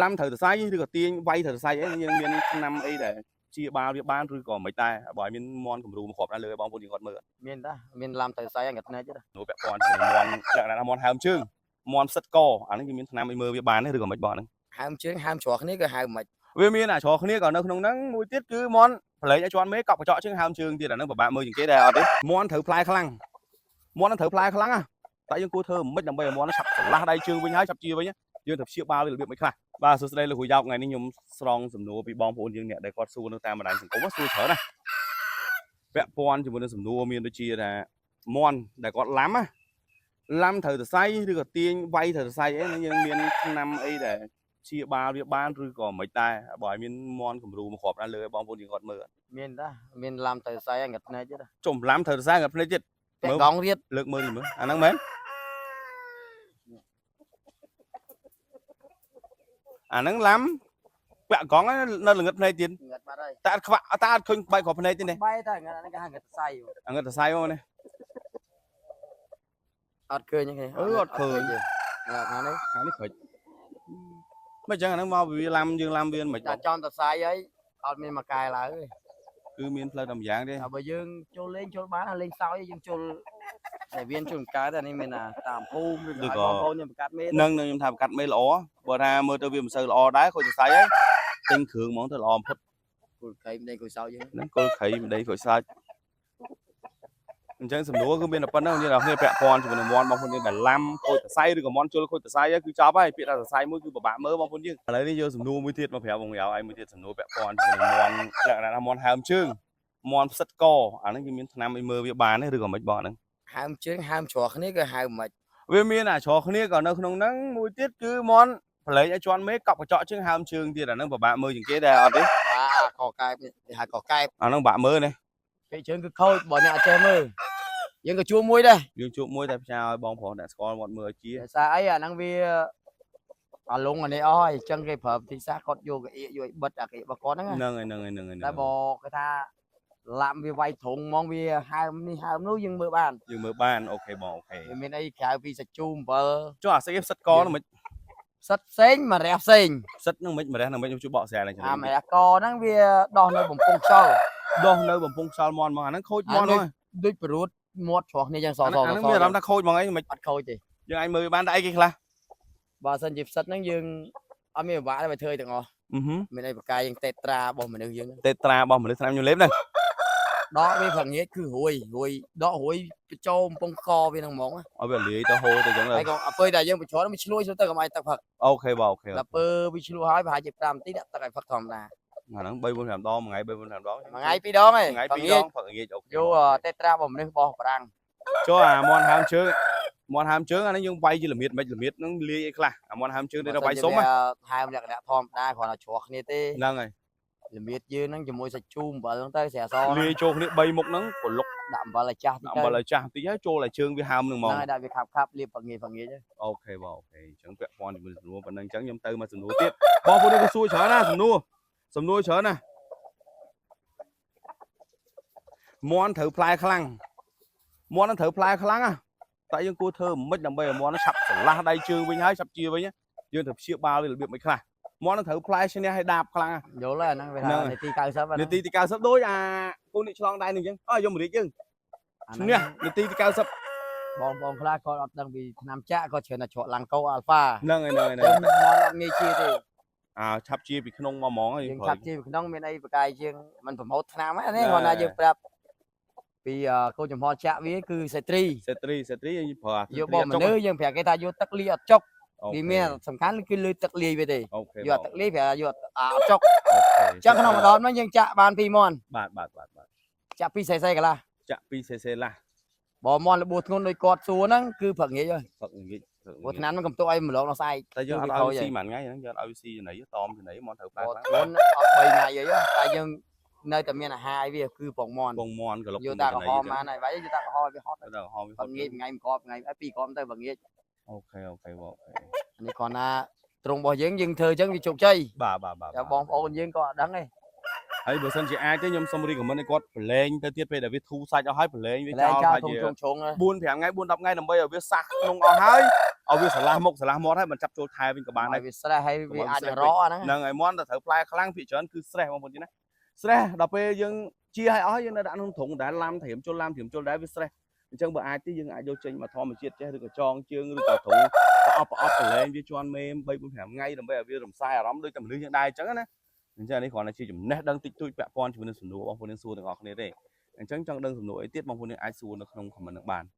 ឡាំត្រូវសរសៃឬក៏ទាញវាយត្រូវសរសៃអីយើងមានឆ្នាំអីដែលជាបាលវាបានឬក៏មិនដែរបើឲ្យមានមន់គំរូមកគ្រាប់ណាលើឲ្យបងប្អូនយើងគាត់មើល មានតាមានឡាំទៅសៃងាត់ភ្នែកទេ នោះពាក់ព័ន្ធជាមួយមន់លក្ខណៈថាមន់ហើមជើងមន់ផ្សិតកអានេះវាមានឆ្នាំអីមើលវាបានទេឬក៏មិនបងហ្នឹង ហើមជើងហើមច្រោះគ្នាក៏ហើមមិន វាមានអាច្រកគ្នាក៏នៅក្នុងហ្នឹងមួយទៀតគឺមន់ប្រឡែងឲ្យជាន់មេកប់កញ្ចក់ជើងហើមជើងទៀតអាហ្នឹងពិបាកមើលជាងគេដែរអត់ទេមន់ត្រូវផ្លែខ្លាំងមន់ហ្នឹងត្រូវផ្លែខ្លាំងណាតែយើងគួរធ្វើមិនដើម្បីឲ្យមន់ហ្នឹងឆាប់ស្រឡះដៃជើងវិញហើយឆាប់ជាវិញយើងត្រូវព្យាបាលវារបៀបមិនខ្លះបាទសួស្តីលោកគ្រូយ៉ោកថ្ងៃនេះខ្ញុំស្រង់សំណួរពីបងប្អូនយើងអ្នកដែលគាត់សួរនៅតាមបណ្ដាញសង្គមសួរច្រើនណាពាក់ព័ន្ធជាមួយនឹងសំណួរមានដូចជាថាមន់ដែលគាត់ឡាំណាឡាំត្រូវសរសៃឬក៏ទាញវាយត្រូវសរសៃអីហ្នឹងយើងមានឆ្នាំអីដែល ជាបាលវាបានឬក៏មិនដែរបើឲ្យមានមន់គំរូមកគ្រាប់ណាលើឲ្យបងប្អូនយើងគាត់មើល មានតាមានឡាំទៅសៃងាត់ភ្នែកទេ ចុំឡាំត្រូវសរសៃគាត់ភ្លេចទៀត ពាក់កងទៀត លើកមើលនេះមើលអាហ្នឹងមែនអាហ្នឹងឡាំពាក់កង់ហ្នឹងនៅល្ងឹតភ្នែកទៀត ងាត់បាត់ហើយ តែអត់ខ្វាក់តែអត់ឃើញបែកគ្រាប់ភ្នែកទេនេះ បែកតែងាត់ហ្នឹងគេហៅងាត់សៃ អាងឹតសរសៃមកនេះ អត់ឃើញទេ អឺអត់ឃើញ ទេខាងនេះ អានេះក្រិចមិនចឹងអាហ្នឹងមកវាឡាំយើងឡាំវាមិន តែចំតសៃហើយអត់មានមកកែឡើយ គឺមានផ្លូវតែម្យ៉ាងទេ តែបើយើងចូលលេងចូលបានលេងសើចយើងចូលតែវាជួនកើតតែនេះមានតាមភូមិឬក៏ឲ្យបងប្អូនយើងបង្កាត់មេ នឹងនឹងខ្ញុំថាកាត់មេល្អបើថាមើលទៅវាមិនសូវល្អដែរខូចសរសៃហើយទិញគ្រឿងហ្មងទៅល្អបំផុត គូលកៃមិនដេញគូសោយើង ហ្នឹងគល់ខៃម្ដីក្រួយសាច់អញ្ចឹងសំណួរគឺមានតែប៉ុណ្្នឹងយើងដល់គ្នាពាក់ព័ន្ធជាមួយនឹងមន់បងប្អូនយើងដែលឡាំខូចសរសៃឬក៏មន់ជុលខូចសរសៃគឺចប់ហើយពាក្យថាសរសៃមួយគឺពិបាកមើលបងប្អូនយើងឥឡូវនេះយកសំណួរមួយទៀតមកប្រាប់បងប្អូនឯងមួយទៀតសំណួរពាក់ព័ន្ធជាមួយនឹងមន់លក្ខណៈថាមន់ហើមជើងមន់ផ្សិតកអាហ្នឹងគឺមានឆ្នាំអីមើលវាបានទេឬក៏មិនបងហ្នឹង ហើមជើងហើមច្រោះគ្នាក៏ហើមមិន វាមានអាច្រកគ្នាក៏នៅក្នុងហ្នឹងមួយទៀតគឺមន់ប្រឡែងឲ្យជាន់មេកប់កញ្ចក់ជើងហើមជើងទៀតអាហ្នឹងពិបាកមើលជាងគេដែរអត់ទេ បាទកកែបគេហៅកកែប អាហ្នឹងពិបាកមើលណា ពេលជើងគឺខូចបើអ្នកអត់ចេះមើលយើងក៏ជួមួយដែរ យើងជួបមួយតែផ្ញើឲ្យបងប្រុសអ្នកស្គាល់គាត់មើលឲ្យជា ដោយសារអីអាហ្នឹងវាអាលងអានេះអស់ហើយអញ្ចឹងគេប្រើវិធីសាស្ត្រគាត់យកកៀកយកឲ្យបិទអាកៀករបស់គាត់ហ្នឹងណា ហ្នឹងហើយហ្នឹងហើយហ្នឹងហើយ តែបើគេថាឡាំវាវាយត្រង់ហ្មងវាហើមនេះហើមនោះយើងមើលបាន យើងមើលបាន OK បង OK វាមានអីក្រៅពីសាច់ជូរអំបិល ចុះអាស្អីគេផ្សិតកហ្នឹងមិន ផ្សិតផ្សេងម្រះផ្សេង ផ្សិតហ្នឹងមិនម្រះហ្នឹងមិនខ្ញុំជួយបកស្រាយឡើង អាម្រះកហ្នឹងវាដោះនៅបំពង់ខ្យល់ ដោះនៅបំពង់ខ្យល់មន់មកអាហ្នឹងខូចមន់ហ្នឹង ដូចព្រួតមាត់ច្រោះគ្នាចឹងសស អា ស ហ្នឹងមានអារម្មណ៍ថាខូចហ្មងអីមិន អត់ខូចទេ យើងអាចមើលបានតែអីគេខ្លះ បើសិនជាផ្សិតហ្នឹងយើងអត់មានពិបាកទេបើធ្វើឲ្យទាំងអស់ អឺហឹម មានអីបកាយយើងតេត្រារបស់មនុស្សយើងហ្នឹង តេត្រារបស់មនុស្សឆ្នាំខ្ញុំលេបហ្នឹង ដកវាប្រងាចគឺរួយរួយដករួយបញ្ចូលកំពង់កវាហ្នឹងហ្មងណា ឲ្យវាលាយទៅហូរទៅចឹង ហើយក៏អពេលដែលយើងបញ្ចូលវាឆ្លួយទៅកុំឲ្យទឹកផឹក OK បង OK ដល់ពេលវាឆ្លួយហើយប្រហែលជា5នាទីដាក់ទឹកឲ្យផឹកធម្មតា អាហ្នឹង3 4 5ដងមួយថ្ងៃ3 4 5ដង មួយថ្ងៃពីរដងឯង ថ្ងៃ ប្រងាច 2ដងផឹកងាច OK យកតេត្រារបស់មនុស្សរបស់បារាំង ចូលអាមន់ហើមជើងមន់ហើមជើងអាហ្នឹងយើងវាយជាល្មៀតមិនល្មៀតហ្នឹងលាយអីខ្លះអាមន់ហើមជើងនេះដល់វាយសុំ ហើមលក្ខណៈធម្មតាគ្រាន់តែជ្រោះគ្នាទេ ហ្នឹងហើយ ល្មៀតយើងហ្នឹងជាមួយសាច់ជូរអំបិលហ្នឹងទៅស្រាស លាយចូលគ្នា3មុខហ្នឹងប្រលុក ដាក់អំបិលឲ្យចាស់តិច អំ ទៅ បិលឲ្យចាស់បន្តិចហើយចូលឲ្យជើងវាហើមហ្នឹងហ្មង ហ្នឹងហើយដាក់វាខាប់ខាប់លាបប្រងាចប្រងាច OK បង OK អញ្ចឹងពាក់ព័ន្ធជាមួយសំណួរប៉ុណ្ណឹងអញ្ចឹងខ្ញុំទៅមកសំណួរទៀតបងប្អូនក៏សួរច្រើនណាសំណួរសំណួរច្រើនណាមន់ត្រូវផ្លែខ្លាំងមន់នឹងត្រូវផ្លែខ្លាំងណាតែយើងគួរធ្វើមិនដើម្បីឲ្យមន់នឹងឆាប់ស្រឡះដៃជើងវិញហើយឆាប់ជាវិញយើងត្រូវព្យាបាលវារបៀបមិនខ្លះមន់នឹងត្រូវផ្លែឈ្នះឲ្យដាបខ្លាំងណា យល់ហើយអាហ្នឹងវាថានាទី90ហ្នឹង នាទីទី90ដូចអាកូននេះឆ្លងដៃនឹងអញ្ចឹងអើយមរាជយើង អាហ្នឹង ឈ្នះនាទីទី90 បងប្អូនខ្លះគាត់អត់ដឹងពីឆ្នាំចាក់គាត់ច្រើនតែជ្រក់ឡាំងកូអាល់ហ្វា ហ្នឹងហើយហ្នឹងហើយ ចឹងមន់អត់ងាយជាទេ អាឆាប់ជាពីក្នុងមកហ្មងហើយ យើងឆាប់ជាពីក្នុងមានអីបកាយជាងมันប្រមូលឆ្នាំហ្នឹងនេះគាត់ថាយើងប្រាប់ពីកូនចំហចាក់វាគឺសេត្រី សេត្រីសេត្រីយើងប្រើអា យកបងមនុស្សយើងប្រាប់គេថាយកទឹកលាយអត់ចុកវាមានសំខាន់គឺលើទឹកលាយវាទេ OK យកទឹកលាយប្រាប់យកអត់ចុក OK ចឹងក្នុងម្ដងហ្នឹងយើងចាក់បាន2មាន់ បាទបាទបាទបាទ ចាក់2 cc កន្លះ ចាក់2 cc ឡា បើមាន់របួសធ្ងន់ដូចគាត់សួរហ្នឹងគឺព្រឹកងាយហើយ ផឹកងាយ ព្រោះឆ្នាំហ្នឹងកំទុកឲ្យម្លងដល់ស្អែក តែយើងអត់ឲ្យស៊ីមួយថ្ងៃហ្នឹងយើងអត់ឲ្យស៊ីចំណីតមចំណីមកត្រូវផ្លែ បើ ខ្លាំង ធ្ងន់អត់3ថ្ងៃអីតែយើងនៅតែមានអាហារឲ្យវាគឺពងមាន់ បងមន់ក្លុក យកតាក្រហមបានហើយវាយយកតាក្រហមវាហត់ ទៅក្រហមវា បើងាយថ្ងៃមួយគ្រាប់ថ្ងៃពីរគ្រាប់ទៅបើងាយ OK OK បង នេះគ្រាន់ថាត្រង់របស់យើងយើងធ្វើអញ្ចឹងវាជោគជ័យ បាទបាទបាទ តែបងប្អូនយើងក៏អត់ដឹងទេ ហើយបើសិនជាអាចទេខ្ញុំសូម recommend ឲ្យគាត់ប្រឡែងទៅទៀតពេលដែលវាធូរសាច់អស់ហើយប្រឡែងវា លែ ចោ ងចោលធំ លប្រហែលជា ជុងជុង 4 5ថ្ងៃ4 10ថ្ងៃដើម្បីឲ្យវាសះក្នុងអស់ហើយឲ្យវាស្រឡះមុខស្រឡះមាត់ហើយមិនចាប់ចូលថែវិញក៏បានដែរ ឲ្យវាស្រេះហើយវាអាចរកអាហ្នឹង ហ្នឹងហើយមាន់តែត្រូវផ្លែខ្លាំងភាគច្រើនគឺ stress បងប្អូនជិះណា stress ដល់ពេលយើងជាឲ្យអស់យើងនៅដាក់ក្នុងទ្រុងដែរឡាំត្រៀមជុលឡាំត្រៀមជុលដែរវា stress អញ្ចឹងបើអាចទេយើងអាចយកចេញមកធម្មជាតិចេះឬក៏ចងជើងឬក៏ទ្រុងប្រអប់ប្រអប់ប្រឡែងវាជន់មេ3 4 5ថ្ងៃដើម្បីឲ្យវារំសាយអារម្មណ៍ដូចតែមនុស្សយើងដែរអញ្ចឹងណាអញ្ចឹងនេះគ្រាន់តែជាចំណេះដឹងតិចតួចពាក់ព័ន្ធជាមួយនឹងសំណួរបងប្អូនយើងសួរទាំងអស់គ្នាទេអញ្ចឹងចង់ដឹងសំណួរអីទៀតបងប្អូនយើងអាចសួរនៅក្នុង comment នឹងបាន។